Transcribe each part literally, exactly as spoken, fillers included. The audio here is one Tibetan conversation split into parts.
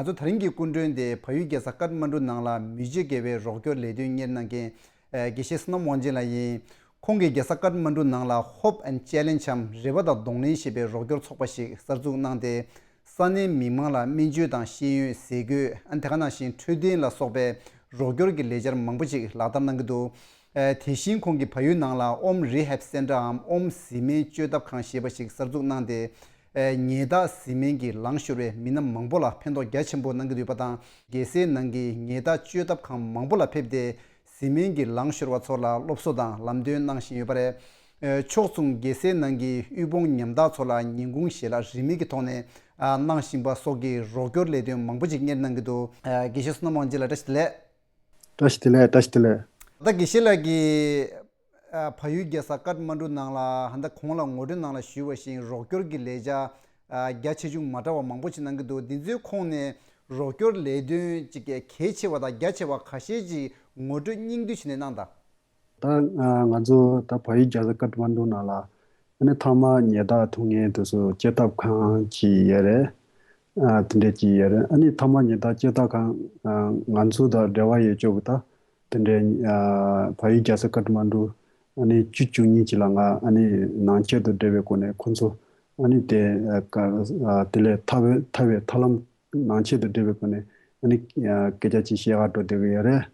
ང་ཚོ་དེ་རིང་གི་སྐུ་མགྲོན་དེ་བལ་ཡུལ་རྒྱལ་ས་ཀཏ་མན་གྲུ་ནང་ལ་མི་སྤྱོད་དགེ་བའི་རོགས་སྐྱོར་ལས་དོན་གཉེར་གནང་མཁན་ཨ་དགེ་བཤེས་བསོད་ནམས་དབང་ཆེན་ལགས་ཡིན། ཁོང་གིས་རྒྱལ་ས་ཀཏ་མན་གྲུ་ནང་ལ་Hope and Challenge འམ་རེ་བ་དང་གདོང་ལེན་ཞེས་པའི་རོགས་སྐྱོར་ཚོགས་པ་ཞིག་གསར་འཛུགས་གནང་སྟེ། ས་གནས་མི་མང་ལ་སྨན་བཅོས་དང་ཤེས་ཡོན་ཟས་གོས་ཨ་ནི་དེ་ག་ནང་བཞིན་འཕྲོད་བསྟེན་ལ་སོགས་པའི་རོགས་སྐྱོར་གྱི་ལས་འཆར་མང་པོ་ཞིག་ལག་བསྟར་གནང་གི་འདུག་ཨ་དེ་བཞིན་ཁོང་གིས་བལ་ཡུལ་ནང་ལ་Om Rehab Centre འམ་Om བཟི་སྨན་བཅོས་ཐབས་ཁང་ཞེས་པ་ཞིག་གསར་འཛུགས་གནང་སྟེ། ཨ་ཉལ་ཐ་བཟི་སྨན་གྱིས་ལང་ཤོར་བའི་མི་སྣ་མང་པོ་ལ་ཕན་ཐོགས་རྒྱ་ཆེན་པོ་གནང་གི་ཡོད་པ་དང་། རྒྱལ་སའི་ནང་གི་ཉལ་ཐ་བཅོས་ཐབས་ཁང་མང་པོ་ལ་ཕེབས་ཏེ། བཟི་སྨན་གྱིས་ལང་ཤོར་བ་ཚོ་ལ་སློབ་གསོ་དང་ལམ་སྟོན་གནང་བཞིན་ཡོད་པ་རེད། ཨ་ཕྱོགས་མཚུངས་རྒྱལ་སའི་ནང་གི་དབུལ་ཕོངས་ཉམ་ཐག་ཚོ་ལ་ཉིན་གུང་ཞལ་ལག་རིན་མེད་ཀྱི་ཐོག་ནས་ཨ་གནང་བཞིན་པ་སོགས་ཀྱི་རོགས་སྐྱོར་ལས་དོན་མང་པོ་ཞིག་གཉེར་གནང་གི་འདུག་ཨ་དགེ་བཤེས་བསོད་ནམས་དབང་ཆེན་ལགས་བཀྲ་ཤིས་བདེ་ལེགས། བཀྲ་ཤིས་བདེ་ལེགས། བཀྲ་ཤིས་བདེ་ལེགས། ད་དགེ་བཤེས་ལགས་ཀྱིས་ཨ་བལ་ཡུལ་རྒྱལ་ས་ཀཏ་མན་གྲུ་ནང་ལ་ཧ་ད་གོང་ལ་ངོ་སྤྲོད་ནང་ལ་ཞུས་པ་བཞིན་རོགས་སྐྱོར་གྱི་ལས་འཆར་ཨ་རྒྱ་ཆེ་ཆུང་མ་འདྲ་བ་མང་པོ་ཞིག་གནང་གི་འདུག་འདི་ཚོའི་ཁོངས་ནས་རོགས་སྐྱོར་ལས་དོན་ཅིག་གལ་ཆེ་བ་དང་རྒྱ་ཆེ་བ་ཁ་ཤས་ཅིག་ངོ་སྤྲོད་སྙིང་བསྡུས་བྱས་ནས་གནང་དང་། ད་ང་ཚོ་ད་བལ་ཡུལ་རྒྱལ་ས་ཀཏ་མན་གྲུ་ནང་ལ་ཨ་ནི་ཐ་མག་ཉལ་ཐ་འཐུང་མཁན་དེ་ཚོ་བཅད་ཐབས་ཁང་ཅིག་ཡོད་རེད། ཨ་དེ་འདྲས་ཅིག་ཡོད་རེད། ཨ་ནི་ཐ་མག་ཉལ་ཐ་བཅད་ཐབས་ཁང་ང་ཚོ་དང་འབྲེལ་བ་ཡོད་ཅོག་གི་ད་དེ་འདྲས་བལ་ཡུལ་རྒྱལ་ས་ཀཏ་མན་གྲུ་ཨ་ནི་བཅུ་བཅུ་གཉིས་ཅིག་ལ་ང་ཨ་ནི་ནང་ཆེད་དུ་འབྲེལ་བའི་སྒོ་ནས་ཁོ་ཚོ་ཨ་ནི་དེ་དེ་ལས་ཐར་བའི་ཐར་བའི་ཐར་ལམ་ནང་ཆེད་དུ་འབྲེལ་བའི་སྒོ་ནས་ཨ་ནི་སྐད་ཆ་ཅིག་བཤད་ག་འགྲོ་བསྡད་ཀྱི་ཡོད་རེད།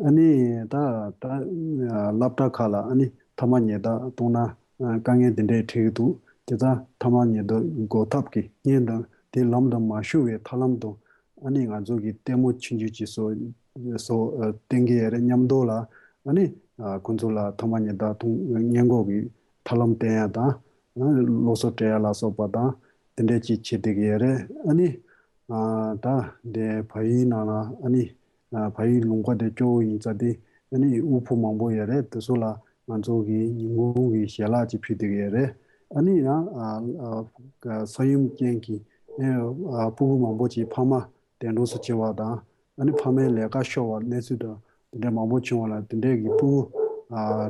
ཨ་ནི་ད་ད་སློབ་གྲྭ་ཁག་ལ་ཨ་ནི་ཐ་མག་ཉལ་ཐ་བཏུང་ན་དཀའ་ངལ་དེ་འདྲས་འཕྲད་ཀྱི་འདུག་དེ་ད་ཐ་མག་ཉལ་ཐ་འགོག་ཐབས་ཀྱི་བརྙན་དང་དེ་ལམ་དུ་མ་ཞུགས་པའི་ཐར་ལམ་དང་ཨ་ནི་ང་ཚོ་གི་ལྟད་མོ་ཆུང་ཆུང་ཅིག་བཟོ་བཟོ་བསྟན་གྱི་ཡོད་རེད། མཉམ་དུ་ལ་ཨ་ནི་ཁོང་ཚོ་ལ་ཐ་མག་ཉལ་ཐ་འཐུང་ཉེན་འགོག་གི་ཐར་ལམ་བསྟན་ཡ་དང་སློབ་གསོ་སྤྲད་ཡ་ལ་སོགས་པ་དང་དེ་འདྲས་ཅིག་བྱེད་བསྡད་ཀྱི་ཡོད་རེད། ཨ་ནི། ད་འདི་བལ་ཡུལ་ནང་ལ་ཨ་ནི་བལ་ཡུལ་ལུང་པ་དེ་སྐྱོ་བོ་ཡིན་ཙང་དེ་ཨ་ནི་དབུལ་ཕོངས་མང་པོ་ཡོད་རེད། དེ་ཚོ་ལ་ང་ཚོ་གི་ཉིན་གུང་གི་ཞལ་ལག་ཅིག་ཕུལ་བསྡད་ཀྱི་ཡོད་རེད། ཨ་ནི་ཡང་ས་ཡོམ་རྐྱེན་གྱིས་ཨ་ཕྲུ་གུ་མང་པོ་ཅིག་ཕ་མ་འདས་གྲོངས་སུ་ཕྱིན་པ་དང་ཨ་ནི་ཕ་མའི་ལས་ཀ་ཤོར་བ་གནས་ཚུལ་དང་དེ་འདྲ་མང་པོ་བྱུང་བ་ལ་དེ་འདྲའི་གི་ཕྲུ་གུ་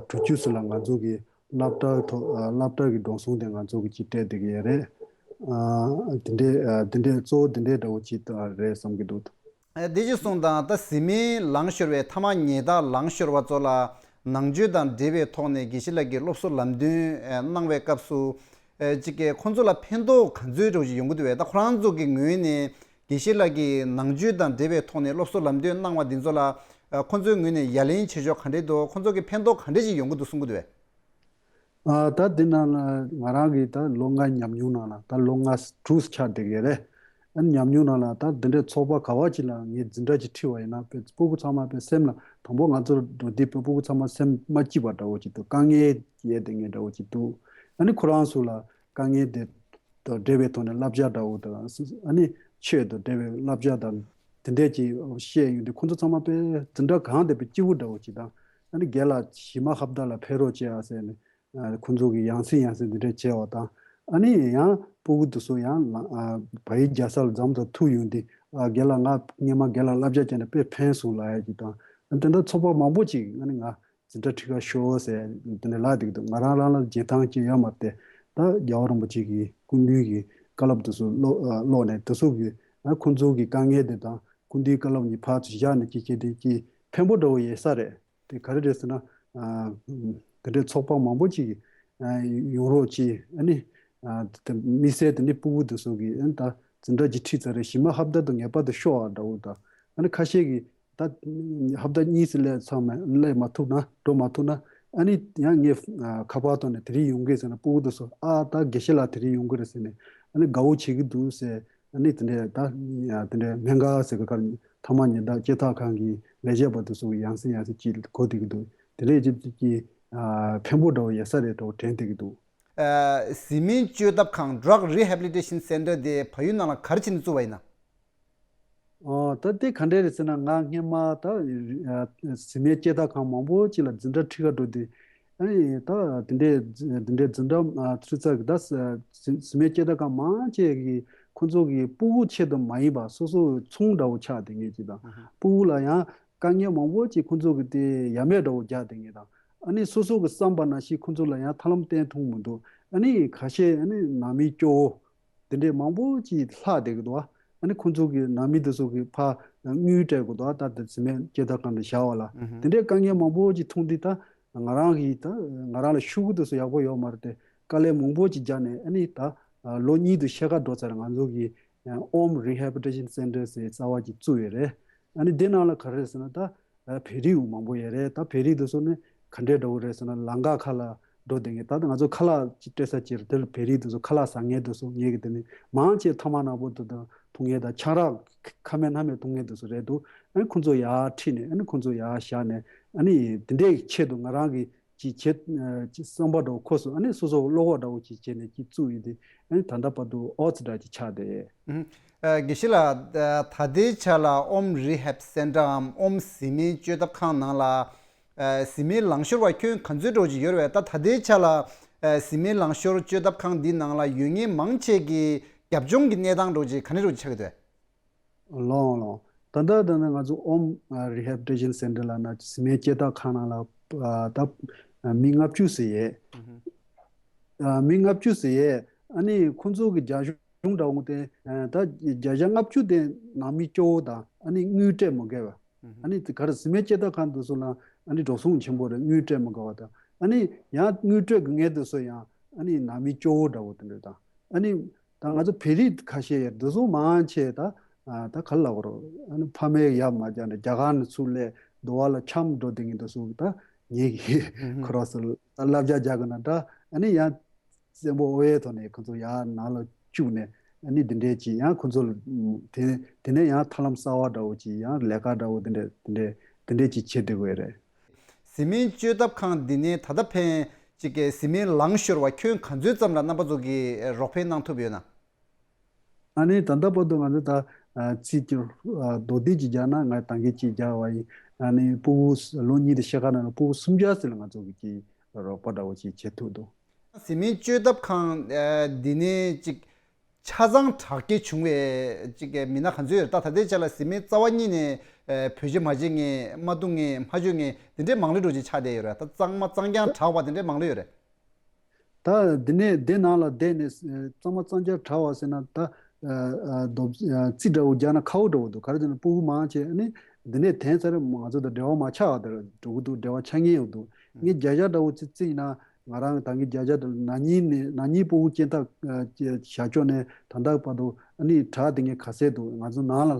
དྲུག་ཅུ་ཙམ་ལ་ང་ཚོ་གི་སློབ་གྲྭ་ཐོག་ཨ་སློབ་གྲྭ་གི་འགྲོ་སོང་དེ་ང་ཚོ་གི་ཅིག་སྤྲད་བསྡད་ཀྱི་ཡོད་རེད། ཨ་དེ་འདྲའི་ཨ་དེ་འདྲའི་གཙོ་བོ་དེ་འདྲའི་འདྲ་བོ་ཅིག་ད་རེད་བསམ་གྱི་འདུག་ཨ་དེ་ཅིག་གསུངས་དང་། ད་བཟི་སྨན་ལང་ཤོར་བའི་ཐ་མག་ཉལ་ཐ་ལང་ཤོར་བ་ཚོ་ལ་ནང་ཆོས་དང་འབྲེལ་བའི་ཐོག་ནས་དགེ་བཤེས་ལགས་ཀྱིས་སློབ་གསོ་ལམ་སྟོན་ཨ་གནང་བའི་སྐབས་སུ་ཨ་ཅིག་གིས་ཁོང་ཚོ་ལ་ཕན་ཐོགས་ག་ཚོད་འདྲ་བོ་ཅིག་ཡོང་གི་འདུག་བས། ད་ཁོ་རང་ཚོ་གི་ངོས་ནས་དགེ་བཤེས་ལགས་ཀྱིས་ནང་ཆོས་དང་འབྲེལ་བའི་ཐོག་ནས་སློབ་གསོ་ལམ་སྟོན་གནང་བ་འདི་ཚོ་ལ་ཨ་ཁོང་ཚོའི་ངོས་ནས་ཡ་ལན་བྱེད་ཕྱོགས་ག་འདྲས་འདུག་ཁོང་ཚོ་གི་ཕན་ཐོགས་ག་འདྲས་ཅིག་ཡོང་གི་འདུག་གསུང་གི་འདུག་བས། ཨ་ད་འདི་ནང་ལ་ང་རང་གི་ད་ལོ་ལྔ་ཉམས་མྱོང་ནང་ལ་ད་ལོ་ལྔ་དྲུག་ཆགས་བསྡད་ཀྱི་རེད། ཨ་ནི་ཉམས་མྱོང་ནང་ལ་ད་འདི་འདྲའི་ཚོགས་པ་ག་བ་ཅིག་ལ་ངས་འཛིན་གྲྭ་ཅིག་ཁྲིད་པ་ཡིན་ན་དཔེ་སྤུ་གུ་ཚང་མ་དཔེ་སེམས་ལ་དང་པོ་ང་ཚོར་འགྲོ་དུས་དཔེ་སྤུ་གུ་ཚང་མ་སེམས་མ་སྐྱིད་པ་འདྲ་བོ་ཅིག་འདུག་དཀའ་ངལ་ཡོད་དེ་ངས་འདྲ་བོ་ཅིག་འདུག་ཨ་ནི་ཁོ་རང་ཚོ་ལ་དཀའ་ངལ་དེ་དང་འབྲེལ་བའི་ཐོག་ནས་བསླབ་བྱ་འདྲ་བོ་དང་ཨ་ནི་ཆོས་དང་འབྲེལ་བའི་བསླབ་བྱ་དང་དེ་འདྲས་ཅིག་བཤད་ཡོང་དུས་ཁོ་ཚོ་ཚང་མ་དཔེ་འཛིན་གྲྭ་གང་དེ་དཔེ་སྐྱིད་པོ་འདྲ་བོ་ཅིག་དང་ཨ་ནི་རྒན་ལགས་གཞི་མ་ཧབ་ད་ལ་ཕེབས་རོགས་བྱེད་ཨ་ཟེར་ནས། ཨ་ཁོང་ཚོ་གིས་ཡང་སེ་ཡང་སེ་འདི་འདྲས་བྱས་པ་དང་། ཨ་ནི་ཡང་སྤུ་གུ་དེ་ཚོ་ཡང་ལ་ཨ་བལ་ཡུལ་རྒྱལ་ས་ལ་འཛོམས་དང་ཐུག་ཡོང་དུས་ཨ་རྒན་ལགས་ང་སྔོན་མ་རྒན་ལགས་བསླབ་བྱ་བྱས་ནས་དཔེ་ཕན་སོང་ལབ་ཡ་ཅིག་དང་། ཨ་དེ་འདྲ་ཚོགས་པ་མང་པོ་ཅིག་ཨ་ནི་ང་འཛིན་གྲྭ་ཁྲིད་ག་ཤོག་ཟེར་དེ་འདྲ་ལབ་བསྡད་ཀྱི་འདུག་ང་རང་རང་ལ་རྒྱན་ཐང་ཅིག་ཡོད་མ་རེད་དེ། ད་རྒྱལ་བ་རིན་པོ་ཆེ་གི་སྐུ་མདུན་གྱི་བཀའ་སློབ་དེ་ཚོ་ཀློག་ཨ་ཀློག་ནས་དེ་ཚོ་གི་ཨ་ཁོང་ཚོ་གི་དཀའ་ངལ་དེ་དང་སྐུ་མདུན་བཀའ་སློབ་གཉིས་ཕར་ཚུར་བཞག་ནས་ཅིག་བྱས་དེ་ཅིག་ཕན་པོ་འདྲ་བོ་ཡོད་ས་རེད། དེ་ག་རེ་རེད་ཟེར་ན། ཨ་དེ་འདྲའི་ཚོགས་པ་མང་པོ་ཅིག་ཨ་ཡོང་རོགས་གྱིས། ཨ་ནི་ཨ་དེ་དམིགས་བསལ་དེ་ནི་སྤུ་གུ་དེ་ཚོ་གིས་ཨ་ནི་ད་འཛིན་གྲྭ་ཅིག་ཁྲིད་ཚར་རེད། གཞི་མ་ཧབ་ད་དང་ངེས་པར་དུ་ཤོག་ཨ་འདྲ་བོ་དང་། ཨ་ནི་ཁ་ཤས་ཀྱིས་ད་ཧབ་ད་གཉིས་སུ་སླེབས་ཚར་མ་སླེབས་མ་ཐུབ་ན་འགྲོ་མ་ཐུབ་ན་ཨ་ནི་ཡང་ངས་ཨ་ཁ་པར་ཐོག་ནས་དེ་རིང་ཡོང་གི་ཟེར་ན་སྤུ་གུ་དེ་ཚོ་ཨ་ད་དགེ་བཤེས་ལགས་དེ་རིང་ཡོང་གི་རེད་ཟེར་ནས་ཨ་ནི་དགའ་བོ་བྱེད་ཀྱི་འདུག་ཟེར། ཨ་ནི་དེ་འདྲའི་ད་དེ་འདྲའི་སྨན་ཁང་ཟེར་ག་གར་ཐ་མག་ཉལ་ཐ་བཅད་ཐབས་ཁང་གི་ལས་བྱེད་པ་དེ་ཚོ་ཡང་སེ་ཡང་སེ་ཅིག་གོ་བསྡད་ཀྱི་འདུག་དེ་འདྲའི་ཅིག་ཅིག་གི་ཕན་པོ་འདྲ་བོ་ཡོད་ས་རེད་འདྲ་བོ་དྲན་བསྡད་ཀྱི་འདུག་ཨ་བཟི་སྨན་བཅོས་ཐབས་ཁང་Drug Rehabilitation Center དེ་བལ་ཡུལ་ནང་ལ་ག་རེ་བྱས་ནས་བཙུགས་པ་ཡིན་ན། ཨོ་ད་དེ་ག་འདྲས་རེད་ཟེར་ན་ང་སྔོན་མ་ད་ཨ་བཟི་སྨན་བཅོས་ཐབས་ཁང་མང་པོ་ཅིག་ལ་འཛིན་གྲྭ་ཁྲིད་ག་འགྲོ་དུས། ཨ་ནི་ད་དེ་འདྲའི་འཛི་དེ་འདྲའི་འཛིན་གྲྭ་ཨ་ཁྲིད་ཚར་གི་ད་ས་བཟི་སྨན་བཅོས་ཐབས་ཁང་མང་ཆེ་གི་ཁོང་ཚོ་གི་སྤུ་གུ་ཆེད་དུ་མ་ཡིན་པ་སོ་སོ་ཚོང་འདྲ་བོ་ཆགས་བསྡད་མཁན་ཅིག་དང་། ཨ་ཧ། སྤུ་གུ་ལ་ཡང་དཀའ་ངལ་མང་པོ་ཅིག་ཁོང་ཚོ་གི་དེ་ཡ་མེད་འདྲ་བོ་རྒྱག་བསྡད་མཁན་དང་། ཨ་ནི་སོ་སོ་གི་བསམ་པ་ནང་བཞིན་ཁོང་ཚོ་ལ་ཡང་ཐབས་ལམ་བསྟན་ཐུབ་མི་འདུག་ཨ་ནི་ཁ་ཤས་ཨ་ནི་ནང་མི་སྐྱོ་བོ་དེ་འདྲའི་མང་པོ་ཅིག་ལྷག་བསྡད་ཀྱི་འདུག་བ། ཨ་ནི་ཁོང་ཚོ་གི་ནང་མི་དེ་ཚོ་གི་ཕར་དངུལ་སྤྲད་དགོས་འདུག་ད་ལྟ་བཟི་སྨན་སྐྱེ་འཐབ་ཁང་དུ་བཞག་པ་ལ། ཨུ་ཧུ། དེ་འདྲའི་དཀའ་ངལ་མང་པོ་ཅིག་མཐོང་དུས། ད་ང་རང་གིས་ད་ང་རང་ལ་ཤོག་གུ་དེ་ཚོ་ཡག་པོ་ཡོད་མ་རེད་དེ། དཀའ་ལས་མང་པོ་ཅིག་བརྒྱབ་ནས། ཨ་ནི་ད་ལོ་གཉིས་དང་ཕྱེད་ཀ་འགྲོ་ཚར། ང་ཚོ་གི་Om Rehabilitation Center ཟེར་རྩ་བ་ཅིག་བཙུགས་ཡོད་རེད། ཨ་ནི་དེ་ནང་ལ་ག་རེ་རེད་ཟེར་ན། ད་བོད་རིགས་མང་པོ་ཡོད་རེད། ད་བོད་རིགས་དེ་ཚོ་ནི་ག་འདྲས་འདྲ་བོ་རེད་ཟེར་ན། ལམ་ཁ་ཁ་ལ་འགྲོ་བསྡད་མཁན། ད་ང་ཚོ་ཁ་ལག་ཅིག་སྤྲད་ས་ཅིག་རེད། དེ་ལ་བོད་རིགས་དེ་ཚོ་ཁ་ལག་ཟ་མཁན་དེ་ཚོ་ངེད་ཀྱི་དེ་ནི་མང་ཆེ་ཐ་མག་ནག་པོ་དེ་དང་འཐུང་མཁན་དང་། ཆང་རག་ཁ་མེད་སྣ་མེད་འཐུང་མཁན་དེ་ཚོ་རེད་འདུག་ཨ་ནི་ཁོང་ཚོ་ཡར་ཁྲིད་ནས། ཨ་ནི་ཁོང་ཚོ་ཡར་བཞག་ནས། ཨ་ནི་དེ་འདྲའི་ཆེད་དུ་ང་རང་གིས་ཅིག་བྱེད་ཅིག་བསམ་པ་འདྲ་བོ་འཁོར་སོང་། ཨ་ནི་སོ་སོ་བློ་ཁོག་འདྲ་བོ་ཅིག་བྱས་ནས་ཅིག་བཙུགས་ཡིན་ཏེ། ཨ་ནི་ད་ལྟ་བར་དུ་ཨོ་ཙི་འདྲ་ཅིག་ཆགས་བསྡད་ཡོད། ཨུ་ཧུ། ཨ། དགེ་བཤེས་ལགས། ཨ། ད་ལྟའི་ཆ་ལ་Om Rehab Center འམ་ཨོམ་བཟི་སྨན་བཅོས་ཐབ་ཁང་ནང་ལ། ཨ། བཟི་སྨན་ལང་ཤོར་བ་ཁྱོན་ག་ཚོད་འདྲ་བོ་ཅིག་ཡོད་རེད་པས། ད་ད་ལྟའི་ཆ་ལ། ཨ། བཟི་སྨན་ལང་ཤོར་བཅོས་ཐབ་ཁང་འདི་ནང་ལ་ཡོད་མཁན་མང་ཆེ་གི་རྒྱབ་ལྗོངས་ཀྱི་གནས་སྟངས་འདྲ་བོ་ཅིག་ག་འདྲ་འདྲ་བོ་ཅིག་ཆགས་ཀྱི་འདུག་ལགས་ལགས། ད་ལྟ་ད་ལྟ་ང་ཚོ་Om Rehabilitation Center ལབ་ན་བཟི་སྨན་བཅོས་ཐབ་ཁང་ནང་ལ། ཨ། ད་མི་ལྔ་བཅུ་ཙམ་ཡོད། ཨུ་ཧུ། ཨ། མི་ལྔ་བཅུ་ཙམ་ཡོད། ཨ་ནི་ཁོང་ཚོ་གི་རྒྱབ་ལྗོངས་འདྲ་བོ་དེ། ཨ། ད་བརྒྱ་ཆ་ལྔ་བཅུ་དེ་ནང་མི་སྐྱོ་བོ་དང་། ཨ་ནི་དངུལ་སྤྲད་མ་དགོས་པ། ཨ་ནི་དེ་ག་རེ། བཟི་སྨན་བཅོས་ཐབ་ཁང་དེ་ཚོ་ལ་ཨ་ནི་འགྲོ་སོང་ཆེན་པོ་རེད། དངུལ་སྤྲད་མ་དགོས་པ་དང་། ཨ་ནི་ཡང་དངུལ་སྤྲོད་དགོས་མཁན་དེ་ཚོ་ཡང་ཨ་ནི་ནང་མི་སྐྱོ་བོ་འདྲ་བོ་དེ་འདྲ་དང་། ཨ་ནི་ད་ང་ཚོ་བོད་རིགས་ཁ་ཤས་ཡོད། དེ་ཚོ་མང་ཆེ་ད། ཨ། ད་ག་རེ་ལབ་དགོས་རེད། ཨ་ནི་ཕ་མའི་ཡབ་མ་བྱས་ནས་རྒྱ་གར་ནས་ཚུར་སླེབས། འདི་བ་ལ་འཁྱམས་འགྲོ་བསྡད་མཁན་དེ་ཚོ། ད་ངེད་ཀྱི་ཁོ་རང་ཚོ་ལ་བསླབ་བྱ་རྒྱག་དགོས་ན་འདྲ། ཨ་ནི་ཡང་བཙན་པོ་ཨོ་ཡའི་ཐོག་ནས་ཁོ་ཚོ་ཡར་ནང་ལ་བཅུག་ནས། ཨ་ནི་འདི་འདྲས་ཅིག་ཡང་ཁོ་ཚོ་ལ། དེ་དེ་ནས་ཡང་ཐབས་ལམ་གསར་བ་འདྲ་བོ་ཅིག། ཡང་ལས་ཀ་འདྲ་བོ་འདི་འདྲས་འདི་འདྲས་འདི་འདྲས་ཅིག་བྱེད་བསྡད་དགོས་རེད། བཟི་སྨན་བཅོས་ཐབ་ཁང་འདི་ནས་ད་ལྟ་ཕན་ཅིག་གི་བཟི་སྨན་ལང་ཤོར་བ་ཁྱོན་ག་ཚོད་ཙམ་ལ་རྣམ་པ་ཚོ་གིས་རོགས་ཕན་གནང་ཐུབ་ཡོད་ན། ཨ་ནི་ད་ལྟ་བར་དུ་ང་ཚོ་ད། ཨ། རྩིས་ཀྱི། ཨ། མདོར་བསྡུས་ཅིག་བརྒྱབ་ན། ང་ད་གིན་གཅིག་བརྒྱབ་པ་ཡིན། ཨ་ནི་ཕྲུ་གུ་ལོ་གཉིས་དང་ཕྱེད་ཀ་ནང་ལ་ཕྲུ་གུ་སུམ་བརྒྱ་ཙམ་ལ་ང་ཚོ་གིས་ཀྱི་རོགས་པ་འདྲ་བོ་ཅིག་བྱེད་ཐུབ་འདུག་བཟི་སྨན་བཅོས་ཐབ་ཁང་། ཨ། འདི་ནས་ཅིག་ཆ་ཚང་དྲག་སྐྱེད་བྱུང་བའི་ཅིག་མི་སྣ་ག་ཚོད་ཡོད། ད་ད་ལྟའི་ཆ་ལ་བཟི་སྨན་རྩ་བ་ཉིད་ནས། ཨ། བེད་སྤྱོད་མ་བྱེད་མཁན། མ་འཐུང་མཁན། མ་མཆོད་མཁན་དེ་འདྲའི་མང་ལོས་འདྲ་བོ་ཅིག་ཆགས་བསྡད་ཡོད་རེད། ད་གཙང་མ་གཙང་རྐྱང་དྲག་པ་དེ་འདྲའི་མང་ལོས་ཡོད་རེད། ད་འདི་ནས་འདི་ནང་ལ་བསྡད་ནས། ཨ། གཙང་མ་གཙང་རྐྱང་དྲག་པ་ཟེར་ན། ད། ཨ། ཨ། རྡོ། ཨ། རྩི་འདྲ་བོ་རྒྱག་ན་ཁག་པོ་འདྲ་བོ་འདུག་ག་རེ་ཟེར་ན་ཕྲུ་གུ་མང་ཆེ་ནི་འདི་ནས་ཐོན་ཚར། ང་ཚོ་དང་འབྲེལ་བ་མ་ཆགས་པ་དེ་འདྲ་འགྲོ་གི་འདུག་འབྲེལ་བ་ཆགས་མཁན་ཡོད་འདུག་ངས་བརྒྱ་ཆ་འདྲ་བོ་ཅིག་བརྩིས་ན། ང་རང་ད་གིན་བརྒྱ་ཆ་འདྲ། ན་ནིང་ནས། ན་ནིང་ཕྲུ་གུ་སྐྱེ་འཐབ། ཨ། བྱ་ཕྱོགས་ནས་ད་ལྟ་བར་དུ་ཨ་ནི་དྲག་བསྡད་མཁན་ཁ་ཤས་འདུག་ང་ཚོ་ནང་ལ་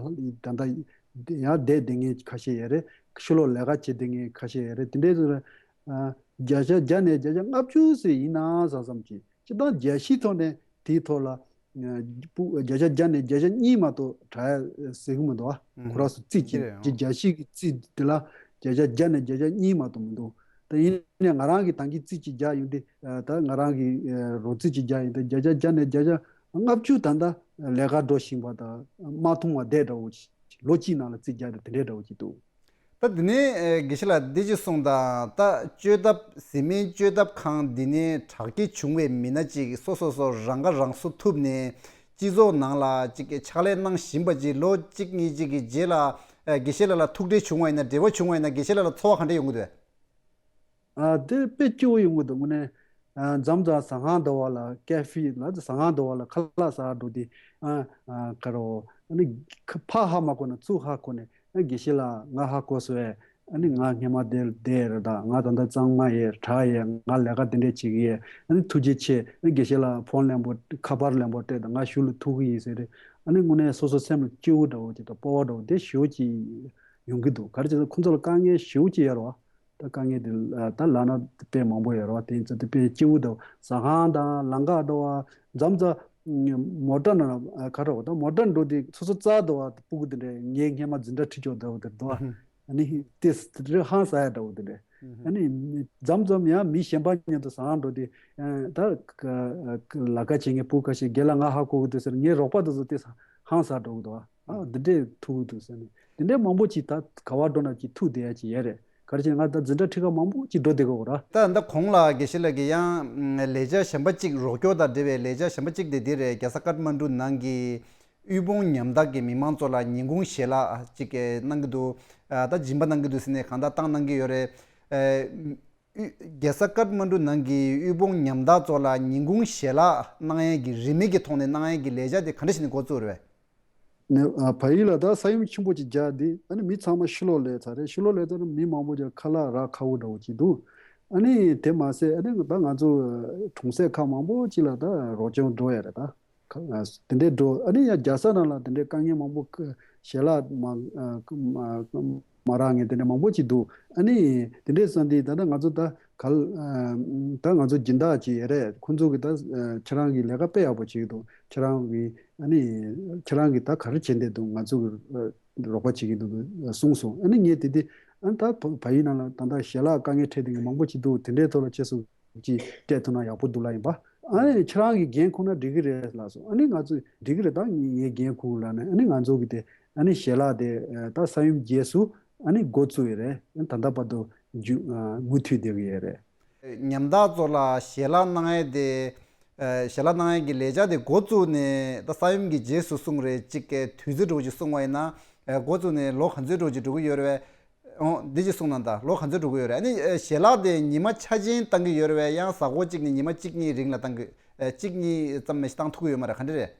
ད་ལྟ་ཡང་བསྡད་བསྡད་མཁན་ཁ་ཤས་ཡོད་རེད། ཕྱི་ལོགས་ལས་ཀ་བྱེད་བསྡད་མཁན་ཁ་ཤས་ཡོད་རེད། དེ་འདྲའི་ཚོ་ལ། ཨ། བརྒྱ་ཆ་བརྒྱ་ནས་བརྒྱ་ཆ་ལྔ་བཅུ་ཙམ་ཡིན་ན་བསམ་བསམ་གྱིས། སྤྱིར་བཏང་བརྒྱ་བཞི་ཐོག་ནས། དེའི་ཐོག་ལ། ཨ། ཕྲུ། བརྒྱ་ཆ་བརྒྱ་ནས་བརྒྱ་ཆ་གཉིས་མ་གཏོགས་དྲག་ཡ་ཟེར་གྱི་མི་འདུག་ཨ། ཨུ་ཁོ་རང་ཚོ་རྩིས་ཀྱི། རེད། ཨང་། བརྒྱ་བཞི་གི་རྩིས་དེ་ལ་བརྒྱ་ཆ་བརྒྱ་ནས་བརྒྱ་ཆ་གཉིས་མ་གཏོགས་མི་འདུག་ད་ཡིན་ནའི་ང་རང་གིས་ད་གིན་རྩིས་ཅིག་བརྒྱབ་ཡོང་དུས། ཨ། ད་ང་རང་གིས། ཨ། རོབ་རྩིས་ཅིག་བརྒྱབ་ཡོང་དུས། བརྒྱ་ཆ་བརྒྱ་ནས་བརྒྱ་ཆ་ལྔ་བཅུ་ད་ལྟ་ལས་ཀ་འགྲོ་བཞིན་པ་དང་། མ་འཐུང་བ་བསྡད་འདྲ་བོ་ཅིག་ལོ་གཅིག་ནང་ལ་རྩིས་བརྒྱབ་དུས་དེ་འདྲའི་འདྲ་བོ་ཅིག་འདུག་ད་དེ་ནས། ཨེ། དགེ་བཤེས་ལགས་འདི་ཅིག་གསུངས་དང་། ད་བཅོས་ཐབ། བཟི་སྨན་བཅོས་ཐབ་ཁང་འདི་ནས་དྲག་སྐྱེད་བྱུང་བའི་མི་སྣ་ཅིག་སོ་སོ་སོ་རང་ཁ་རང་གསོ་ཐུབ་ནས་སྤྱི་ཚོགས་ནང་ལ་ཅིག་ཕྱག་ལས་གནང་བཞིན་པ་ཅིག་ལོ་གཅིག་གཉིས་ཅིག་གི་རྗེས་ལ། ཨེ། དགེ་བཤེས་ལགས་ལ་ཐུག་འཕྲད་བྱུང་བ་ཡིན་ན། འབྲེལ་བ་བྱུང་བ་ཡིན་ན། དགེ་བཤེས་ལགས་ལ་ཚོར་བ་ག་འདྲ་ཡོང་གི་འདུག་ཨ། དེ་དཔེ་སྐྱིད་པོ་ཡོང་གི་འདུག་དངོས་གནས། ཨ། མཚམས་མཚམས་ཟ་ཁང་འདྲ་བ་ལ། ཀེ་ཧྥེ་ལ། ཟ་ཁང་འདྲ་བ་ལ་ཁ་ལག་ཟ་འགྲོ་དུས། ཨ། ཨ། ག་རེ། ཨ་ནི་ཕར་ཧ་མ་གོ་ན་ཚུར་ཧ་གོ་ནས། ཨ། དགེ་བཤེས་ལགས་ང་ཧ་གོ་སོང་ཨེ། ཨ་ནི་ང་སྔོན་མ་དེར་བསྡད་རེད། ད་ང་ད་ལྟ་གཙང་མ་ཡིན། དྲག་ཡིན། ང་ལས་ཀ་དེ་འདྲས་བྱེད་ཀྱི་ཡིན། ཨ་ནི་ཐུགས་རྗེ་ཆེ། ཨ། དགེ་བཤེས་ལགས་ཕོན་ལན་པོ། ཁ་པར་ལན་པོ་སྤྲད་དང་། ང་གཞུག་ལ་ཐུག་གི་ཡིན་ཟེར་རེད། ཨ་ནི་དངོས་གནས་སོ་སོ་སེམས་ལ་སྐྱིད་པོ་འདྲ་བོ་ཅིག་དང་། སྤོབས་པ་འདྲ་བོ་དེ་ཞེ་པོ་ཅིག་ཡོང་གི་འདུག་ག་རེ་བྱས་ན་ཁོང་ཚོ་ལ་དཀའ་ངལ་ཞེ་པོ་ཅིག་ཡོད་རེད་བ། ད་དཀའ་ངལ་དེ། ཨ། ད་ལབ་ན་དཔེ་མང་པོ་ཡོད་རེད་བ། དེ་ཚོ་དེ་དཔེ་སྐྱིད་པོ་འདུག་ཟ་ཁང་དང་ལམ་ཁ་འདྲ་བ། མཚམས་མཚམས་མོ་ཊ་ནང་། ཨ། ག་རེ་བ། ད་མོ་ཊ་འགྲོ་དུས་སོ་སོ་རྩར་འགྲོ་བ། ཕྲུ་གུ་དེ་འདྲས་ངའི་སྔོན་མ་འཛིན་གྲྭ་ཁྲིད་ཆོག་འདྲ་བོ་དེ་འདུག་ཨ། ཨ་ནི་དེ་རེ་ཧང་སང་ཡ་འདྲ་བོ་དེ་འདྲས། ཨ་ནི་མཚམས་མཚམས་ཡང་མི་གཞན་པ་མཉམ་དུ་ཟ་ཁང་འགྲོ་དུས། ཨ། ད་ལས་ཀ་བྱེད་མཁན་ཕྲུ་གུ་ཁ་ཤས། རྒན་ལགས་ང་ཧ་གོ་གི་འདུག་ཟེར། ངའི་རོགས་པ་དེ་ཚོ་དེ་ཧང་སང་འགྲོ་གི་འདུག་ཨ། འདི་འདྲས་ཐུག་གི་འདུག་ཟེར་ནས། འདི་འདྲས་མང་པོ་ཅིག་ད་ག་བ་འགྲོ་ན་ཅིག་ཐུག་བསྡད་ཡ་ཅིག་ཡོད་རེད། ག་རེ་བྱས་ན་ང་ད་འཛིན་གྲྭ་ཁྲིད་ཁ་མང་པོ་ཅིག་འགྲོ་བསྡད་ཀྱི་ཡོད་རེད། ད་ད་ཁོང་ལ་དགེ་བཤེས་ལགས་ཀྱིས་ཡང་ལས་འཆར་གཞན་པ་ཅིག་རོགས་སྐྱོར་དང་འབྲེལ་བའི་ལས་འཆར་གཞན་པ་ཅིག་དེ་འདི་རེད། རྒྱལ་ས་ཀཏ་མན་གྲུ་ནང་གི་དབུལ་ཕོངས་ཉམ་ཐག་གི་མི་མང་ཚོ་ལ་ཉིན་གུང་ཞལ་ལག་ཅིག་གནང་གི་འདུག་ད་སྦྱིན་པ་གནང་གི་འདུག་ཟེར་ནས་གང་ལྟར་བཏང་གནང་གི་ཡོད་རེད། རྒྱལ་ས་ཀཏ་མན་གྲུ་ནང་གི་དབུལ་ཕོངས་ཉམ་ཐག་ཚོ་ལ་ཉིན་གུང་ཞལ་ལག་གནང་ཡས་ཀྱི་རིན་མེད་ཀྱི་ཐོག་ནས་གནང་ཡས་ཀྱི་ལས་འཆར་དེ་ག་འདྲ་ཞིག་ནས་འགོ་བཙུགས་རེད་པས། ནས་ཨ་བལ་ཡུལ་ལ་ད་ས་ཡོམ་ཆེན་པོ་ཅིག་རྒྱག་དུས་ཨ་ནི་མི་ཚང་མ་ཕྱི་ལོགས་སླེབས་ཚར་རེད། ཕྱི་ལོགས་སླེབས་ཚར་ན་མི་མང་པོ་ཅིག་ཁ་ལག་རག་ཁག་པོ་འདྲ་བོ་ཅིག་འདུག་ཨ་ནི་དེ་མ་ཟད་ཨ་ནི་ད་ང་ཚོ་གྲོང་གསེབ་ཁག་མང་པོ་ཅིག་ལ་ད་རོགས་སྐྱོར་འགྲོ་ཡ་རེད་ད། ཁ་ཨ་དེ་འདྲའི་འགྲོ་ཨ་ནི་ཡང་རྒྱལ་ས་ནང་ལ་དེ་འདྲའི་དཀའ་ངལ་མང་པོ་ཁ་ཞལ་ལག་མ་ཨ་མ་མ་རག་མཁན་དེ་འདྲ་མང་པོ་ཅིག་འདུག་ཨ་ནི་དེ་འདྲའི་བསམ་དུས་ད་ལྟ་ང་ཚོ་ད་ག་ལ་ཨ་ད་ང་ཚོ་སྦྱིན་བདག་ཅིག་ཡོད་རེད། ཁོང་ཚོ་གིས་ད་ཨ་ཁྱེད་རང་གི་ལས་ཀ་དཔེ་ཡག་པོ་བྱེད་ཀྱི་འདུག་ཁྱེད་རང་གིས་ཨ་ནི་ཁྱེད་རང་གིས་ད་ག་རེ་བྱེད་འདོད་འདུག་ང་ཚོ་གི་ཨ་རོགས་པ་བྱེད་ཀྱི་འདུག་གསུངས་སོང་། ཨ་ནི་ངས་དེ་དུས་ཨ་ནི་ད་བ་བལ་ཡུལ་ནང་ལ་ད་ལྟ་ཞལ་ལག་དཀའ་ངལ་འཕྲད་བསྡད་མཁན་མང་པོ་ཅིག་འདུག་དེ་འདྲའི་ཐོག་ལ་ཁྱེད་ཚོ་ཅིག་སྤྲད་ཐུབ་ན་ཡག་པོ་འདུག་ལབ་ཡིན་པ། ཨ་ནི་ཁྱེད་རང་གིས་འགན་ཁུར་ན་འགྲིག་གི་རེད་ལབ་སོང་། ཨ་ནི་ང་ཚོས་འགྲིག་གི་རེད་ད་ངས་འགན་ཁུར་ལབ་ནས་ཨ་ནི་ང་ཚོ་གི་དེ་ཨ་ནི་ཞལ་ལག་དེ་ད་ས་ཡོམ་རྗེས་སུ་ཨ་ནི་འགོ་བཙུགས་ཡོད་རེད། ཨ་ནི་ད་ལྟ་བར་དུ་རྒྱུ་མུ་མཐུད་བསྡད་ཀྱི་ཡོད་རེད། ཉམ་ཐག་ཚོ་ལ་ཞལ་ལག་གནང་ཡས་དེ་ཞལ་ལག་གནང་ཡས་ཀྱི་ལས་འཆར་དེ་འགོ་བཙུགས་ནས་ད་ས་ཡོམ་གྱི་རྗེས་སུ་སོང་རེད། ཅིག་གི་དུས་ཚོད་འགྲོ་ཅིག་སོང་བ་ཡིན་ན་འགོ་བཙུགས་ནས་ལོ་ག་ཚོད་འགྲོ་ཅིག་འགྲོ་གི་ཡོད་རེད་བས། འོ་འདི་ཅིག་གསུངས་གནང་ད། ལོ་ག་ཚོད་འགྲོ་གི་ཡོད་རེད། ཨ་ནི་ཨ་ཞལ་ལག་དེ་ཉི་མ་ཆ་ཅན་བཏང་གི་ཡོད་རེད་བས། ཡང་གཟའ་འཁོར་གཅིག་ནས་ཉི་མ་གཅིག་གཉིས་རིང་ལ་བཏང་གི་ཨ་གཅིག་གཉིས་ཙམ་མ་ཞིག་བཏང་ཐུབ་ཀྱི་ཡོད་མ་རེད། ག་འདྲ་རེད།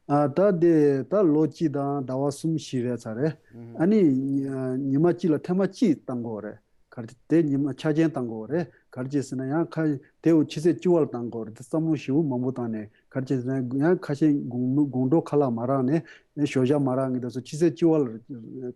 ཨ་ད་དེ་ད་ལོ་གཅིག་དང་ཟླ་བ་གསུམ་བཞི་རེད་ཚར་རེད། ཨ་ནི་ཉི་ཉི་མ་གཅིག་ལ་ཐེངས་མ་གཅིག་བཏང་དགོས་རེད། ག་རེ་དེ་ཉི་མ་ཆ་ཅན་བཏང་དགོས་རེད། ག་རེ་བྱས་ཟེར་ན་ཡང་ཁ་དེ་འུ་ཕྱི་ཚེས་བཅུ་པ་ལ་བཏང་དགོས་རེད། དེ་བསམ་བློ་ཞེ་པོ་མང་པོ་བཏང་ནས་ག་རེ་བྱས་ཟེར་ན་ཡང་ཁ་ཤས་དགོང་དགོང་དྲོ་ཁ་ལག་མ་རག་ནས་ཡང་ཞོགས་ཇ་མ་རག་ངེས་དེ་ཚོ་ཕྱི་ཚེས་བཅུ་པ་ལ་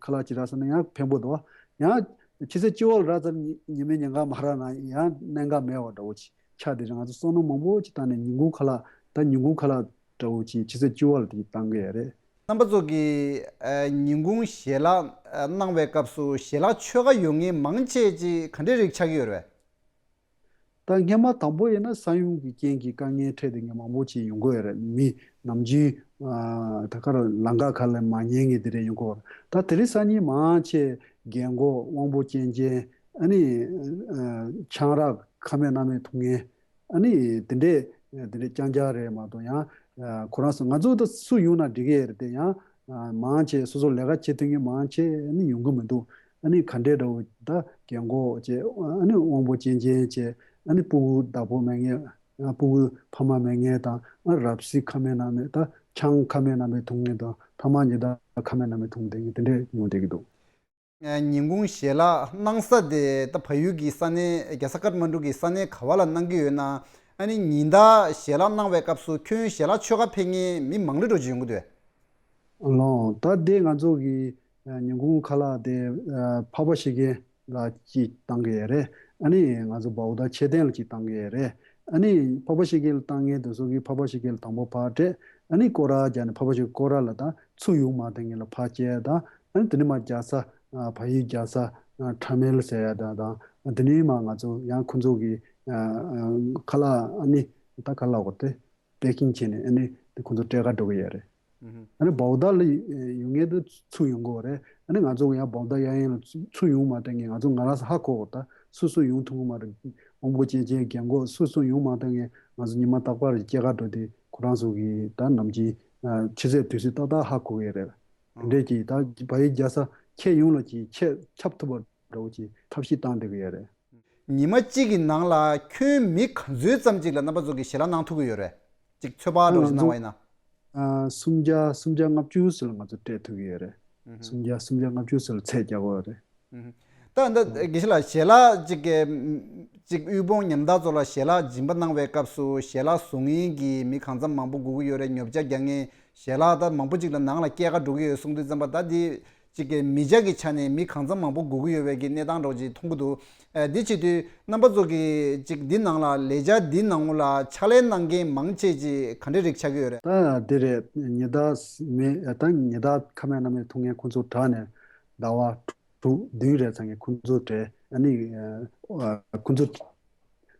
ཁ་ལག་ཅིག་རག་སོང་ན་ཡང་ཕན་པོ་འདུག་ཡང་ཕྱི་ཚེས་བཅུ་པ་ལ་རག་ཙམ་ཉི་ཉི་མའི་ཉིན་གང་མ་རག་ན་ཡང་གནད་འགག་མེད་པ་འདྲ་བོ་ཅིག་ཆགས་དེ་རེད། ང་ཚོ་བསམ་བློ་མང་པོ་ཅིག་བཏང་ནས་ཉིན་གུང་ཁ་ལག་ད་ཉིན་གུང་ཁ་ལག་འདྲ་བོ་ཅིག་ཕྱི་ཚེས་བཅུ་པ་ལ་དེ་བཏང་གི་ཡོད་རེད། རྣམ་པ་ཚོ་གིས་ཨ་ཉིན་གུང་ཞལ་ལག་ཨ་གནང་བའི་སྐབས་སུ་ཞལ་ལག་མཆོད་ཀ་ཡོང་མཁན་མང་ཆེ་ཅིག་ག་འདྲའི་རིགས་ཆགས་ཀྱི་ཡོད་རེད་པས། ད་སྔོན་མ་དང་པོ་ཡིན་ན་ས་ཡོམ་གྱི་རྐྱེན་གྱིས་དཀའ་ངལ་འཕྲད་བསྡད་མཁན་མང་པོ་ཅིག་ཡོང་གི་ཡོད་རེད། མི་ནམ་རྒྱུན་ཨ་ད་གར་ལམ་ཁ་ཁ་ལ་མ་ཉན་མཁན་དེ་འདྲ་ཡོང་གི་ཡོད་རེད། ད་དེ་རིང་སང་ཉིན་མང་ཆེ་རྒན་གོག་དབང་པོ་སྐྱོན་ཅན་ཨ་ནི་ཨ་ཆང་རག་ཁ་མེད་སྣ་མེད་འཐུང་མཁན། ཨ་ནི་དེ་འདྲས་དེ་འདྲས་རྐྱང་རྐྱང་རེད་མ་གཏོགས་ཡང་ཁོ་རང་ཚོ་ང་ཚོ་ད་སུ་ཡོང་ན་འགྲིག་གི་རེད་དེ་ཡང་མང་ཆེ་སོ་སོ་ལས་ཀ་བྱེད་ཐུབ་མཁན་མང་ཆེ་ཨ་ནི་ཡོང་གི་མི་འདུག་ཨ་ནི་ག་འདྲས་འདྲ་བོ་ད་རྒན་གོག་བྱས་ཨ་ནི་དབང་པོ་སྐྱོན་ཅན་བྱས་ཨ་ནི་སྤུ་གུ་བདག་པོ་མེད་མཁན་སྤུ་གུ་ཕ་མ་མེད་མཁན་དང་ཨ་རབ་གསལ་ཁ་མེད་སྣ་མེད་ད་ཆང་ཁ་མེད་སྣ་མེད་འཐུང་མཁན་དང་ཐ་མག་ཉི་ཟླ་ཁ་མེད་སྣ་མེད་འཐུང་བསྡད་མཁན་དེ་འདྲས་ཡོང་བསྡད་ཀྱི་འདུག་ཉིན་གུང་ཞལ་ལག་གནང་ས་དེ་ད་བལ་ཡུལ་གྱི་ས་གནས་རྒྱལ་ས་ཀཏ་མན་ཌུ་གི་ས་གནས་ག་བ་ལ་གནང་གི་ཡོད་ན། ཨ་ནི་ཉིན་ལྟར་ཞལ་ལག་གནང་བའི་སྐབས་སུ་ཁྱོན་ཞལ་ལག་མཆོད་ཀ་ཕེབས་མཁན་མི་མང་ལོས་འགྲོ་ཅིག་ཡོང་གི་འདུག་ལགས་ད་དེ་ང་ཚོ་གི་ཉིན་གུང་ཁ་ལག་དེ་འཕགས་པ་ཤི་ཀན་ལ་གཅིག་བཏང་གི་ཡོད་རེད། ཨ་ནི་ང་ཚོ་བའོ་ད་མཆོད་རྟེན་ལ་གཅིག་བཏང་གི་ཡོད་རེད། ཨ་ནི་འཕགས་པ་ཤི་ཀན་ལ་བཏང་མཁན་དེ་ཚོ་གི་འཕགས་པ་ཤི་ཀན་ལ་དང་པོ་ཕར་སྤྲད། ཨ་ནི་སྐོར་ར་རྒྱག་ནས་འཕགས་པ་ཤི་ཀན་སྐོར་ར་ལ་དང་ཚུར་ཡོང་མ་བཏང་མཁན་ལ་ཕར་སྐྱེལ་དང་། ཨ་ནི་དེ་ནས་མར་རྒྱག་ས་ཨ་བལ་ཡུལ་རྒྱག་ས་ཨ་ཁྲ་མེལ་ཟེར་ཡ་དང་དང་དེ་ནས་མར་ང་ཚོ་ཡང་ཁོང་ཚོ་གི་ཨ་ཨ་ཁ་ལག་ཨ་ནི་ད་ཁ་ལག་གོ་དེ་པེ་ཀིང་བྱས་ནས་ཨ་ནི་དེ་ཁོང་ཚོ་སྤྲད་ག་འགྲོ་གི་ཡོད་རེད། ཨ་ནི་བའོ་ད་ལ་ཡོང་མཁན་དེ་ཚུར་ཡོང་དགོས་རེད། ཨ་ནི་ང་ཚོ་ཡང་བའོ་ད་གཡས་གཡོན་ལ་ཚུར་ཚུར་ཡོང་མ་བཏང་མཁན་ང་ཚོ་ང་རང་ཚོ་ཧ་གོ་གོ་ད་སུ་སུ་ཡོང་ཐུབ་ཀྱི་མ་རེད། དབང་པོ་སྐྱོན་ཅན་རྒན་གོག་སུ་སུ་ཡོང་མ་བཏང་མཁན་ང་ཚོ་ཉི་མ་རྟག་པར་སྐྱེལ་ག་འགྲོ་དུས་ཁོ་རང་ཚོ་གི་ད་ནམ་རྒྱུན་ཨ་ཆུ་ཚོད་དུས་ཚོད་ཏག་ཏག་ཧ་གོ་གི་རེད། དེ་འདྲས་ཀྱི་ད་བལ་ཡུལ་རྒྱག་ས་ཁྱེད་ཡོང་ལ་ཀྱི་ཁྱེད་ཁྱབ་ཐུབ་པ་འདྲ་བོ་ཅིག་ཐབས་ཤེས་བཏང་བསྡད་ཀྱི་ཡོད་རེད། ཉི་མ་གཅིག་གི་ནང་ལ་ཁྱོན་མི་ག་ཚོད་ཙམ་ཅིག་ལ་རྣམ་པ་ཚོ་གི་ཞལ་ལག་གནང་ཐུབ་ཀྱི་ཡོད་རེད། ཅིག་ཚོད་དཔག་འདྲ་བོ་ཞིག་གནང་བ་ཡིན་ན། ཨ་སུམ་བརྒྱ་སུམ་བརྒྱ་ལྔ་བཅུ་ཙམ་ལ་ང་ཚོ་སྤྲད་ཐུབ་ཀྱི་ཡོད་རེད། སུམ་བརྒྱ་སུམ་བརྒྱ་ལྔ་བཅུ་ཙམ་ལ་ཚད་རྒྱག་དགོས་རེད། ད་ད་དགེ་བཤེས་ལགས་ཞལ་ལག་ཅིག་གི་ཅིག་དབུལ་ཕོངས་ཉམ་ཐག་ཚོ་ལ་ཞལ་ལག་སྦྱིན་པ་གནང་བའི་སྐབས་སུ་ཞལ་ལག་བཟོ་མཁན་གྱི་མི་གང་འཚམ་མང་པོ་དགོས་ཀྱི་ཡོད་རེད། ཉོ་ཆ་རྒྱག་མཁན་ཞལ་ལག་ད་མང་པོ་ཅིག་ལ་ནང་ལ་སྐྱེལ་ག་འགྲོ་གི་ཡོད་གསུང་དུས་ཙམ་པ་ད་འདི་ཅིག་གི་མི་ཆ་གི་ཆ་ནས་མི་གང་འཚམ་མང་པོ་དགོས་ཀྱི་ཡོད་པའི་གི་གནས་སྟངས་འདྲ་བོ་ཅིག་མཐོང་གི་འདུག་ཨ་འདི་བྱེད་དུས་རྣམ་པ་ཚོ་གི་ཅིག་འདི་ནང་ལ་ལས་འཆར་འདི་ནང་ལ་ཕྱག་ལས་གནང་མཁན་མང་ཆེ་ཅིག་ག་འདྲའི་རིགས་ཆགས་ཀྱི་ཡོད་རེད། ད་འདི་རེད། ཉི་ཟླ་མེ་ད་ཉི་ཟླ་ཁ་མེད་སྣ་མེད་འཐུང་མཁན་ཁོང་ཚོ་དྲག་ནས་ཟླ་བ་དྲུག་བདུན་རེ་ཚང་གི་ཁོང་ཚོ་གྲས་ཨ་ནི་ཨ་ཁོང་ཚོ་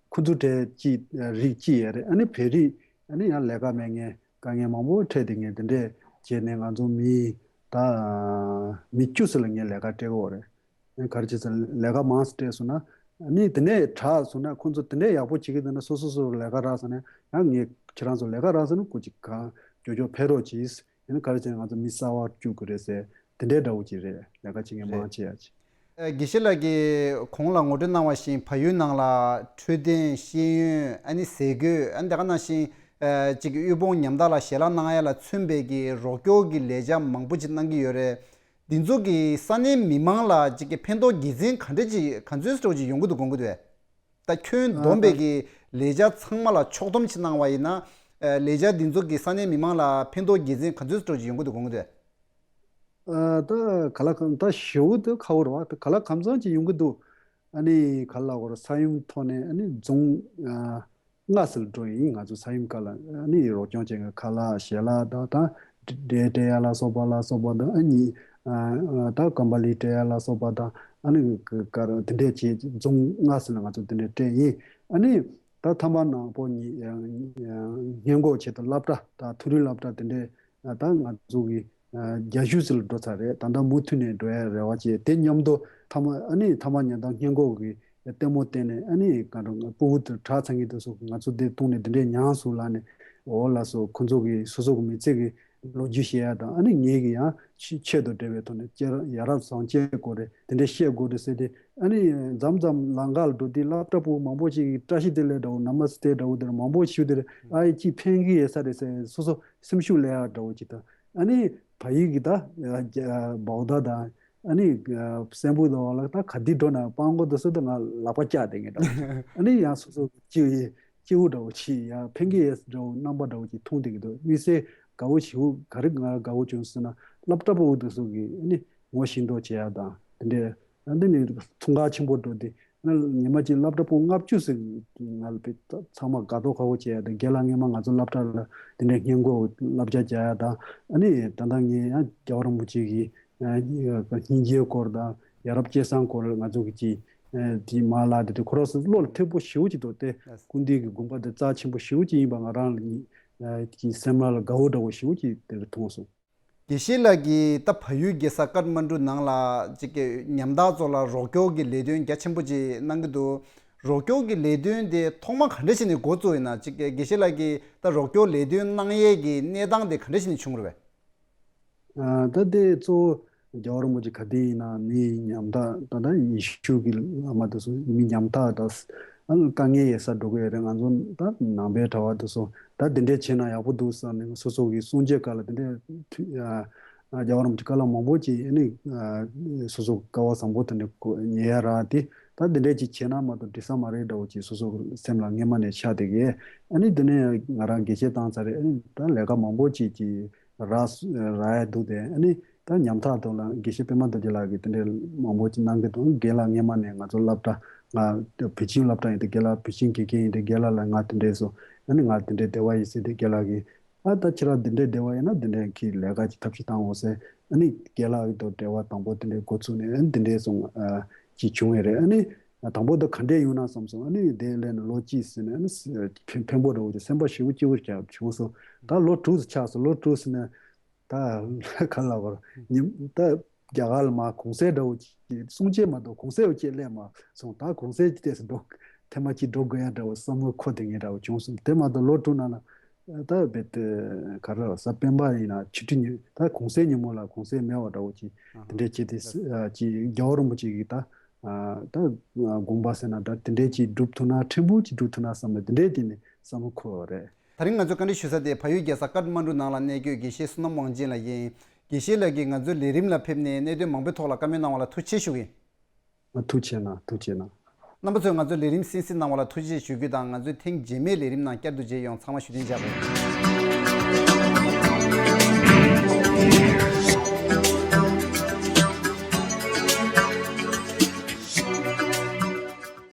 ཁོང་ཚོ་གྲས་ཀྱི་རིགས་གཅིག་ཡོད་རེད། ཨ་ནི་བོད་རིགས་ཨ་ནི་ཡང་ལས་ཀ་མེད་མཁན་དཀའ་ངལ་མང་པོ་འཕྲད་བསྡད་མཁན་དེ་འདྲས་བྱས་ནས་ང་ཚོ་མི་ད་མི་བཅུ་ཙམ་ལ་ངས་ལས་ཀ་སྤྲད་ཀྱི་ཡོད་རེད། ཨ་ནི་ག་རེ་བྱས་ཙང་ལས་ཀ་མང་ཙམ་སྤྲད་སོང་ན་ཨ་ནི་དེ་ནས་དྲག་སོང་ན་ཁོང་ཚོ་དེ་འདྲས་ཡག་པོ་བྱེད་ཀྱི་འདུག་ན་སོ་སོ་སོ་ལས་ཀ་རག་སོང་ན་ཡང་ངས་ཁྱེད་རང་ཚོ་ལས་ཀ་རག་སོང་ན་སྐུ་མཁྱེན་གང་མགྱོགས་མགྱོགས་ཕེབས་རོགས་གྱིས། ཡང་ན་ག་རེ་བྱས་ན་ང་ཚོ་མི་གསར་པ་བཅུག་དགོས་རེད་ཟེར་དེ་འདྲའི་འདྲ་བོ་ཅིག་རེད། ལས་ཀ་བྱེད་མཁན་རེད། མང་ཆེ་ཡ་ཅིག་ཨ་དགེ་བཤེས་ལགས་ཀྱིས་གོང་ལ་ངོ་སྤྲོད་གནང་བ་བཞིན་བལ་ཡུལ་ནང་ལ་འཕྲོད་བསྟེན་ཤེས་ཡོན་ཨ་ནི་ཟས་གོས་ཨ་ནི་དེ་ག་ནང་བཞིན་ ཨ་ཅིག་གི་དབུལ་ཕོངས་ཉམ་ཐག་ལ་ཞལ་ལག་གནང་ཡ་ལ་མཚོན་པའི་གི་རོགས་སྐྱོར་གྱི་ལས་འཆར་མང་པོ་ཅིག་གནང་གི་ཡོད་རེད། འདི་ཚོ་གི་ས་གནས་མི་མང་ལ་ཅིག་གི་ཕན་ཐོགས་དགེ་མཚན་ག་འདྲ་ཅིག་ག་ཚོད་ཙམ་ཅིག་ཡོང་གི་འདུག་དགོངས་ཀྱི་འདུག་ད་ཁྱོན་བསྡོམས་པའི་གི་ལས་འཆར་ཚང་མ་ལ་ཕྱོགས་བསྡོམས་ཅིག་གནང་བ་ཡིན་ན། ཨ་ལས་འཆར་འདི་ཚོ་གི་ས་གནས་མི་མང་ལ་ཕན་ཐོགས་དགེ་མཚན་ག་ཚོད་ཙམ་ཅིག་ཡོང་གི་འདུག་དགོངས་ཀྱི་འདུག་ཨ་ད་ག་ལ་གང་ད་ཞེ་པོ་དེ་ཁག་པོ་རེད་བ། ད་ག་ལ་གང་འཚམ་ཅིག་ཡོང་གི་འདུག་ཨ་ནི་ག་ལ་གོ་ར་ས་ཡོམ་ཐོག་ནས་ཨ་ནི་རྫོང་ཨ་ལྔ་ཙམ་ལ་འགྲོ་ཡིན། ང་ཚོ་ས་ཡོམ་སྐབས་ལ་ཨ་ནི་རོགས་སྐྱོར་བྱེད་མཁན་ཁ་ལག་ཞལ་ལག་དང་ད་འབྲས་སྤྲད་ཡ་ལ་སོགས་པ་ལ་སོགས་པ་དང་ཨ་ནི་ཨ་ད་ཀམ་པ་ལི་སྤྲད་ཡ་ལ་སོགས་པ་དང་ཨ་ནི་ག་ར་དེ་འདྲས་བྱས་རྫོང་ལྔ་ཙམ་ལ་ང་ཚོ་དེ་འདྲས་སྤྲད་ཡིན། ཨ་ནི་ད་ཐ་མག་ནག་པོ་ཉིད་སྔོན་འགོག་ཆེད་དུ་སློབ་གྲྭ་དང་མཐོ་རིམ་སློབ་གྲྭ་དེ་འདྲས་ད་ང་ཚོ་གི་རྒྱ་ཤུག་ཟིག་ལ་འགྲོ་ཚར་རེད། ད་ལྟ་མུ་མཐུད་ནས་འགྲོ་ཡ་རེ་བ་བྱེད། དེ་མཉམ་དུ་ཐ་མག་ཨ་ནི་ཐ་མག་ཉར་དང་སྔོན་འགོག་གི་ལྟད་མོ་བསྟན་ནས་ཨ་ནི་ག་འགྲོ་ང་ཕྲུ་གུ་དེ་གྲྭ་ཚང་གི་དུས་སུ་ང་ཚོ་དེ་བཏུང་ནས་དེ་འདྲས་མྱངས་སོང་ལབ་ནས། འོ་ལགས་སོ། ཁོ་ཚོ་གི་སོ་སོ་གི་མི་ཚེ་གི་ལོ་རྒྱུས་བཤད་ཡ་དང་ཨ་ནི་ངེད་ཀྱི་ཡང་ཆེད་དུ་འབྲེལ་བའི་ཐོག་ནས་ཡ་རབས་བཟང་སྤྱོད་སྐོར་རེད། དེ་འདྲས་བཤད་དགོས་རེད་ཟེར་ཏེ་ཨ་ནི་མཚམས་མཚམས་ལམ་ཁ་ལ་འགྲོ་དུས་སློབ་གྲྭ་ཕྲུ་གུ་མང་པོ་ཞིག་གིས་བཀྲ་ཤིས་བདེ་ལེགས་འདྲ་བོ་ན་མ་སྟེ་འདྲ་བོ་དེ་འདྲ་མང་པོ་ཞིག་དེ་རེད། ཨ་ཡེ་ཅིག་ཕན་གི་ཡོད་ས་རེད་ཟེར་སོ་སོ་སེམས་ཤུགས་སླེབས་ཡ་འདྲ་བོ་ཅིག་དང་། ཨ་ནི་ཕ་ཡུལ་གྱི་ད་རྒྱ་བའོ་ད་དང་ཨ་ནི་སེམས་པོ་དང་ལ་ད་ག་དུས་འགྲོ་ན་སྤང་གོ་དུ་སུ་དང་ང་ལག་པ་བཀྱག་བསྡད་མཁན་འདྲ་བོ། ཨ་ནི་ཡང་སོ་སོ་སྐྱིད་སྐྱིད་པོ་འདྲ་བོ་ཆི་ཡ་ཕན་གི་ཡོད་འདྲ་བོ་རྣམ་པ་འདྲ་བོ་ཅིག་མཐོང་བསྡད་ཀྱི་འདུག་དམིགས་བསལ་དགའ་བོ་ཞེ་པོ་ག་རེ་ང་དགའ་བོ་བྱུང་ཟེར་ན་སློབ་གྲྭ་ཕྲུ་གུ་དེ་ཚོ་གི་ཨ་ནི་ངོ་ཤེས་རྟོགས་བྱེད་ཡ་དང་དེ་འདྲའི། ཨ་འདི་ནི་འཚོང་ཁང་ཆེན་པོ་འགྲོ་དུས་ཨ་ཉི་མ་གཅིག་སློབ་གྲྭ་ཕྲུ་གུ་ལྔ་བཅུ་ཟིན་ང་ལ་ཚང་མ་དགའ་ཏོག་ཁ་པོ་བྱེད་ཡ་དང་། རྒན་ལགས་སྔས་མ་ང་ཚོ་སློབ་གྲྭ་ལ་དེ་འདྲའི་སྔོན་འགོག་བསླབ་བྱ་རྒྱག་ཡ་དང་། ཨ་ནི་ད་ལྟ་ངས་ཡང་རྒྱལ་བ་རིན་པོ་ཆེ་གི་སྙིང་རྗེའི་སྐོར་དང་ཡ་རབས་སྤྱོད་བཟང་སྐོར་ང་ཚོ་གི་ཅིག་དེ་མ་ལགས་དེ་དུས་ཁོ་རང་ཚོ་བློ་ལ་ཐེབས་པོ་ཞེ་པོ་ཅིག་འདུག་སྟེ། ལགས། སྐུ་མདུན་གྱི་དགོངས་པ་དེ་རྩ་ཆེན་པོ་ཞེ་པོ་ཅིག་ཡིན་པ་ང་རང་གི་སེམས་ལ་དགའ་བོ་འདྲ་བོ་ཞེ་པོ་ཅིག་དེ་འདྲ་མཐོང་སོང་། དགེ་བཤེས་ལགས་ཀྱིས་ད་བལ་ཡུལ་རྒྱལ་ས་ཀཏ་མན་གྲུ་ནང་ལ་ཅིག་གི་ཉམ་ཐག་ཚོ་ལ་རོགས་སྐྱོར་གྱི་ལས་དོན་རྒྱ་ཆེན་པོ་ཅིག་གནང་གི་འདུག་རོགས་སྐྱོར་གྱི་ལས་དོན་དེ་ཐོག་མ་ག་འདྲ་ཞིག་ནས་འགོ་བཙུགས་ཡིན་ན། ཅིག་གི་དགེ་བཤེས་ལགས་ཀྱིས་ད་རོགས་སྐྱོར་ལས་དོན་གནང་ཡས་ཀྱི་གནས་སྟངས་དེ་ག་འདྲ་ཞིག་ནས་བྱུང་རེད་པས། ཨ་ད་དེ་གཙོ་བོ་རྒྱལ་བ་རིན་པོ་ཆེ་ག་དུས་ཡིན་ན་མི་ཉམ་ཐག་ད་ལྟ་ཡེ་ཤུ་གི་བླ་མ་དེ་ཚོ་མི་ཉམ་ཐག་ད་ཨ་དཀའ་ངལ་ཡོད་ས་འགྲོ་གི་ཡོད་རེད། ང་ཚོ་ད་ནང་པའི་གྲྭ་པ་དེ་ཚོ་ད་དེ་འདྲས་བྱས་ན་ཡག་པོ་འདུག་བསམ་ནས་སོ་སོ་གི་གསུང་ཆོས་སྐབས་ལ་དེ་འདྲས་ཨ་རྒྱལ་བ་རིན་པོ་ཆེ་བཀའ་སློབ་མང་པོ་ཅིག་ཨ་ནི་སོ་སོ་སྐལ་བ་བཟང་པོ་དེ་འདྲས་ཉེ་ཡ་རག་དེ་ད་དེ་འདྲས་ཅིག་བྱས་ན་མ་གཏོགས་འགྲིག་ས་མ་རེད་འདྲ་བོ་ཅིག་སོ་སོ་གི་སེམས་ལ་སྔས་མ་ནས་ཆགས་བསྡད་ཀྱི། ཨ་ནི་དེ་ནས་ང་རང་དགེ་བཤེས་བཏང་ཚར་རེད། ཨ་ནི་ད་ལས་ཀ་མང་པོ་ཅིག་ཅིག་རག་རག་ཡ་འདུག་སྟེ། ཨ་ནི་ད་ཉམ་ཐག་དང་ལ་དགེ་བཤེས་པད་མ་རྡོ་རྗེ་ལགས་ཀྱིས་དེ་འདྲའི་མང་པོ་ཅིག་གནང་གི་འདུག་རྒན་ལགས་སྔས་མ་ནས་ང་ཚོ་སློབ་གྲྭ་ང་བུ་ཆེན་སློབ་གྲྭ་ཡིན་ཏེ་རྒན་ལགས་བུ་ཆེན་དགེ་རྒན་ཡིན་ཏེ་རྒན་ལགས་ལ་ང་དེ་འདྲས་སོ། ཨ་ནི་ང་དེ་འདྲའི་བདེ་བ་ཡིན་ཟེར་ཏེ་རྒན་ལགས་ཀྱིས་ཨ་ད་ཁྱེད་རང་དེ་འདྲའི་བདེ་བ་ཡིན་ན་དེ་འདྲའི་གི་ལས་ཀ་ཅིག་ཐབས་ཤེས་བཏང་འོང་ཟེར། ཨ་ནི་རྒན་ལགས་ཀྱི་དང་འབྲེལ་བ་དང་པོ་དེ་འདྲའི་འགོ་ཚུགས་ནས་ཨ་ནི་དེ་འདྲའི་སོང་ཨ་ཅིག་བྱུང་བས་རེད། ཨ་ནི་དང་པོ་དེ་ག་འདྲས་ཡོང་ན་བསམ་སོང་། ཨ་ནི་དེ་ལས་ནས་ལོ་གཅིག་ཟིན་ནས་ཨ་ནི་ཕན་ཕན་པོ་འདྲ་བོ་ཅིག་སེམས་པ་ཞེ་པོ་སྐྱིད་པོ་ཅིག་བྱུང་སོང་། ད་ལོ་དྲུག་ཙམ་ཆགས་སོང་། ལོ་དྲུག་ཟིན་ནས། ད་ག་ལ་བར་ཉིན་ད་རྒྱ་གར་ལ་མ་གུང་སེང་འདྲ་བོ་ཅིག་གསུང་ཆོས་མ་གཏོགས་གུང་སེང་བོ་ཅིག་སླེབས་མ་སོང་། ད་གུང་སེང་ཅིག་ཏོག་ཙམ་འགྲོ་ཐེངས་མ་གཅིག་འགྲོ་དགོས་ཡ་འདྲ་བོ་བསམ་བློ་འཁོར་བསྡད་མཁན་འདྲ་བོ་བྱུང་སོང་། དེ་མ་གཏོགས་ལོ་དྲུག་ནང་ལ་ད་རྦད་དེ་ག་རེ་རེད་གཟའ་སྤེན་པ་ཡིན་ན་ཆོས་ཁྲི་ཉིན་ད་གུང་སེང་ཉིན་མོ་ལ་གུང་སེང་མེད་པ་འདྲ་བོ་ཅིག་དེ་འདྲས་བྱས་ཏེ་ཅིག་རྒྱལ་བ་རིན་པོ་ཆེ་གི་ད་ད་དགོངས་པ་ཟེར་ན་ད་དེ་འདྲས་ཅིག་སྒྲུབ་ཐུབ་ན་ཕྲན་བུ་ཅིག་སྒྲུབ་ཐུབ་ན་བསམ་པ་དེ་འདྲས་དེ་ནས་བསམ་བློ་འཁོར་བ་རེད། དེ་རིང་ང་ཚོས་བཀའ་འདྲི་ཞུ་ས་དེ་བལ་ཡུལ་རྒྱལ་ས་ཀཏ་མན་གྲུ་ནང་ལ་གནས་འཁོད་དགེ་བཤེས་བསོད་ནམས་དབང་ཆེན་ལགས་ཡིན། དགེ་བཤེས་ལགས་ཀྱིས་ང་ཚོའི་ལས་རིམ་ལ་ཕེབས་ནས་གནད་དོན་མང་པོའི་ཐོག་ལ་བཀའ་མོལ་གནང་བ་ལ་ཐུགས་རྗེ་ཆེ་ཞུ་གི་ཡིན། ཐུགས་རྗེ་གནང་། ཐུགས་རྗེ་གནང་། རྣམ་པ་ཚོས་ང་ཚོའི་ལས་རིམ་གསན་གཟིགས་གནང་བ་ལ་ཐུགས་རྗེ་ཆེ་ཞུ་རྒྱུ་དང་། ང་ཚོའི་ཐེངས་རྗེས་མའི་ལས་རིམ་ནང་བསྐྱར་དུ་མཇལ་ཡོང་། ཚང་མ་བཞུགས་གདན་འཇགས་པ་ཡིན།